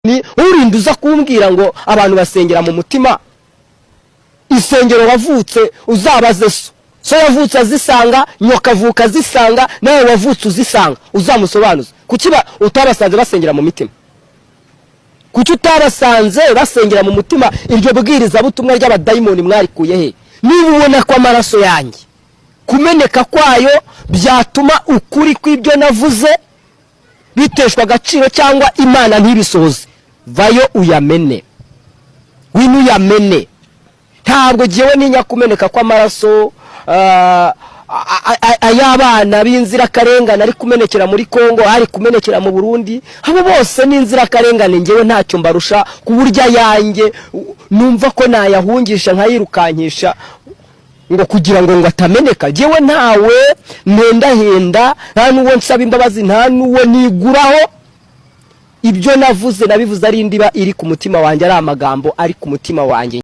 Ni urinda uza kumbwira ngo abantu basengera mu mutima. Isengero wavutse, uzabaze so. So yavutse azisanga, nyoka avuka azisanga, nawe wavutse uzisanga, uzamusobanuza. Kuki utabasanze basengera mu mitima? Kuki utabasanze basengera mu mutima? Iryo bwirizabutumwa ry'abadayimoni mwarikuye he? Niba ubona ko amaraso yanjye, kumeneka kwayo, byatuma ukuri kw'ibyo navuze biteshwa agaciro cyangwa Imana ntibisohoze, vayo uyamene, wino uyamene. Ntabwo ngewe ntinya kumeneka kw'amaraso ay'abana b'inzirakarengane ari kumenekera muri Kongo, ari kumenekera mu Burundi. Abo bose ni inzirakarengane, ngewe ntacyo mbarusha, ku buryo ayanjye numva ko nayahungisha, nkayirukankisha ngo kugira ngo atameneka. Ngewe ntawe mpendahenda, nta n'uwo nsaba imbabazi, nta n'uwo niguraho. Ibyo navuze, nabivuze ari indiba iri ku mutima wanjye, ari amagambo ari ku mutima wanjye.